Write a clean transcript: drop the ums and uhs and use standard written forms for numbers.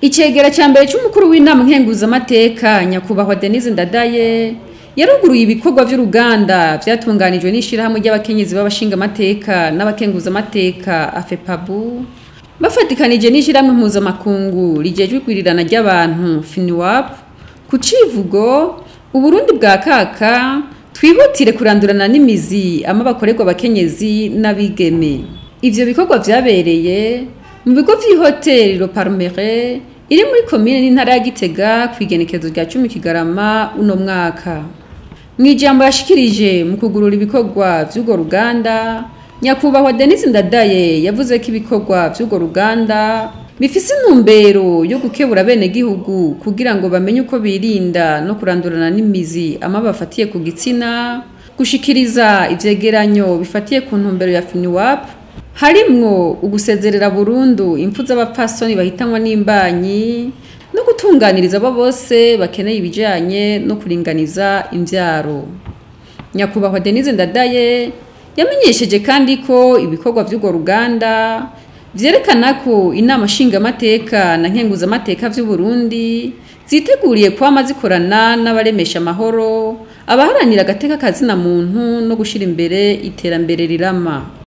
Icegera ca mbere c'umukuru w'inama nkenguzamateka, nyakubahwa Denise Ndadaye, yaruguruye ibikorwa vy'uruganda vyatunganijwe n'ishirahamwe ry'abakenyezi b'abashingamateka n'abakenguzamateka AFEPABU, bafatikanije n'ishirahamwe mpuzamakungu rijejwe igwirirana ry'abantu FINUAP, ku civugo "Uburundi bwa kaka, twihutire kurandurana n'imizi amabakorerwa abakenyezi n'abigeme". Ivyo bikorwa vyabereye mu bigo vy'ihoteli Le Palmeraie iri muri komine n'intara ya Gitega, kw'igenekerezo rya 10 Kigarama uno mwaka. Mw'ijambo yashikirije mu kugurura ibikorwa vy'urwo ruganda, nyakubahwa Denise Ndadaye yavuze ko ibikorwa vy'urwo ruganda bifise intumbero yo gukebura abenegihugu kugira ngo bamenye uko birinda no kurandurana n'imizi amabi afatiye ku gitsina, gushikiriza ivyegeranyo bifatiye ku ntumbero ya FINUAP, harimwo ugusezerera burundu impfu z'abapfasoni bahitanwa n'imbanyi, no gutunganiriza abo bose bakeneye ibijanye no kuringaniza imvyaro. Nyakubahwa Denise Ndadaye yamenyesheje kandi ko ibikorwa vy'urwo ruganda vyerekana ko inama nshingamateka na nkenguzamateka vy'Uburundi ziteguriye kwama zikorana n'abaremesha amahoro, abaharanira agateka kazina muntu no gushira imbere iterambere rirama.